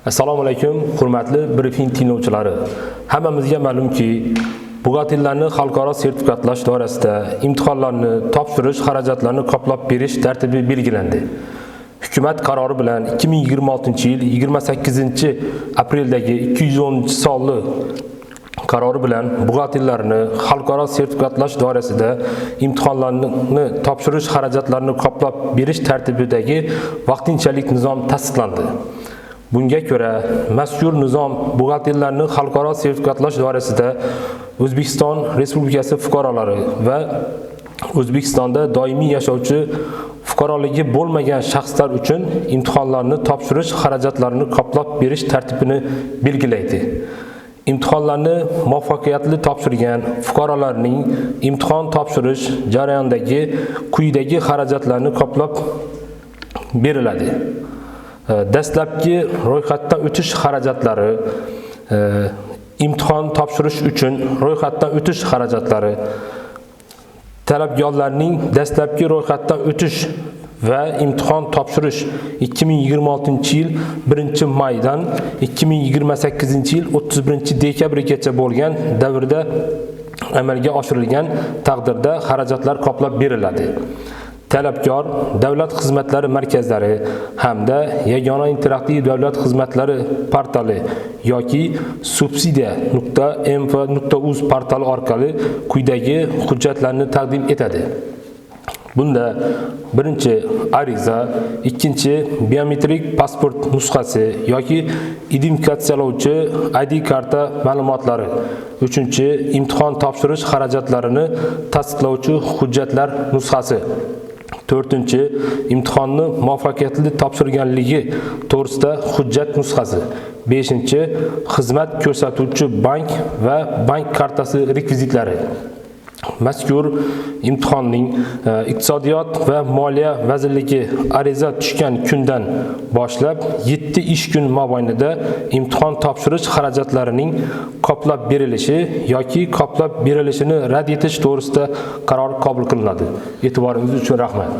Assalomu alaykum, hurmatli brifing tinglovchilari. Hammamizga ma'lumki, buxgalterlarni xalqaro sertifikatlash doirasida imtihonlarni topshirish xarajatlarini qoplab berish tartibi belgilandi. Hukumat qarori bilan 2026-yil 28-apreldagi 210-sonli qarori bilan buxgalterlarni xalqaro sertifikatlash doirasida imtihonlarni topshirish xarajatlarini qoplab berish tartibidagi vaqtinchalik nizom tasdiqlandi. Bunga ko'ra, mazkur nizom buxgalterlarni xalqaro sertifikatlash doirasida O'zbekiston Respublikasi fuqarolari va O'zbekistonda doimiy yashovchi fuqaroligi bo'lmagan shaxslar uchun imtihonlarni topshirish xarajatlarini qoplab berish tartibini belgilaydi. Imtihonlarni muvaffaqiyatli topshirgan fuqarolarning imtihon topshirish jarayonidagi quyidagi xarajatlarni qoplab beriladi. Dastlabki ro'yxatdan o'tish xarajatlari, imtihon topshirish uchun ro'yxatdan o'tish xarajatlari, talabgorlarning dastlabki ro'yxatdan o'tish va imtihon topshirish 2026-yil 1-maydan 2028-yil 31-dekabrgacha bo'lgan davrda amalga oshirilgan taqdirda xarajatlar qoplab beriladi. Talabgor davlat xizmatlari markazlari hamda yagona interaktiv davlat xizmatlari portali yoki subsidiya.mf.uz portali orqali quyidagi hujjatlarni taqdim etadi. Bunda birinchi ariza, ikkinchi biometrik pasport nusxasi yoki identifikatsiyalovchi ID karta ma'lumotlari, uchinchi imtihon topshirish xarajatlarini tasdiqlovchi hujjatlar nusxasi, to'rtinchi imtihonni muvaffaqiyatli topshirganligi to'g'risida hujjat nusxasi, beshinchi xizmat ko'rsatuvchi bank va bank kartasi rekvizitlari. Mazkur imtihonning Iqtisodiyot va moliya vazirligi ariza tushgan kundan boshlab 7 ish kun mobaynida imtihon topshirish xarajatlarining qoplab berilishi yoki qoplab berilishini rad etish to'g'risida qaror qabul qilinadi. E'tiboringiz uchun rahmat.